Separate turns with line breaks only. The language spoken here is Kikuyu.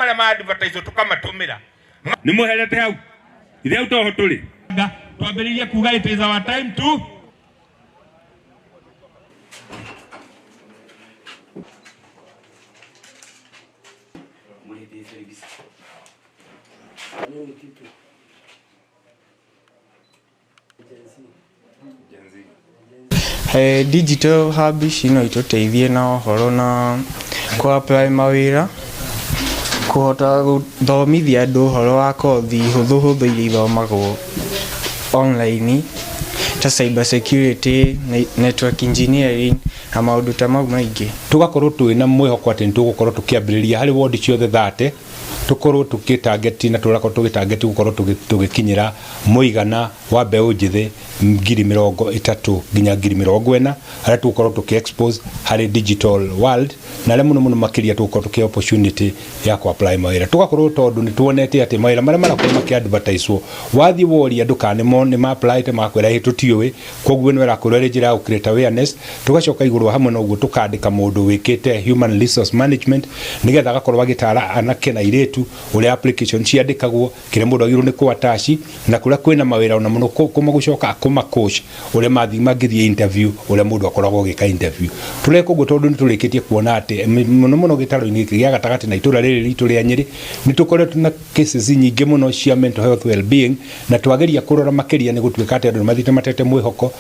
Marĩa ma advertise tũkamatũmĩra.
Nĩ mweherete hau ithe hau toho tũrĩ.
Twambĩrĩirie kuga it is our time to
Digital hub ici no itũteithie na ũhoro na kũ apply mawĩra, kũhota gũthomithia andũ ũhoro wa kothi hũthũ hũthũ iria ithomagwo online ta cyber security, network engineering na maũndũ ta mau maingĩ.
Tũgakorwo twĩna mwĩhoko atĩ nĩ tũgũkorwo tũkĩambĩrĩria harĩ ward ciothe 30, tũkorwo tũgĩtarget na tũrakorwo tũgĩtarget gũkorwo tũgĩkinyĩra mũigana wa mbeũ njĩthĩ 30,000 nginya 40,000 arĩa tũgũkorwo tũkĩ expose harĩ digital world, na arĩa mũno mũno makĩria tũgũkorwo tũkĩ opportunity ya kũ apply mawĩra. Tũgakorwo tondũ nĩ tuonete atĩ mawĩra marĩa marakorwo makĩ advertise-wo, wathiĩ woria andũ kana nĩ ma apply-te, magakwĩra ĩ tũtiũĩ. Koguo ĩno ĩrakorwo ĩrĩ njĩra ya gũ create awareness. Tũgacoka igũrũ wa hamwe na ũguo, tũkandĩka mũndũ wĩkĩte human resource management, nĩgetha agakorwo agĩtara anake na airĩtu ũrĩa application ciandĩkagwo, kĩrĩa mũndũ agĩrĩirwo nĩ kũ attach, na kũrĩa kwĩna mawĩra ona mũno gũcoka kũma coach ũrĩa mathiĩ mangĩthiĩ interview, ũrĩa mũndũ akoragwo agĩka interview. Tũreka ũguo tondũ nĩ tũrĩkĩtie kuona atĩ mũno mũno gĩtaro-inĩ gĩkĩ gĩa gatagatĩ na itũra rĩrĩ ritũ rĩa Nyĩrĩ nĩ tũkoretwo na cases nyingĩ mũno cia mental health well-being, na twageria kũrora makĩria nĩ gũtuĩka atĩ andũ nĩ mathiĩte matete mwĩhoko.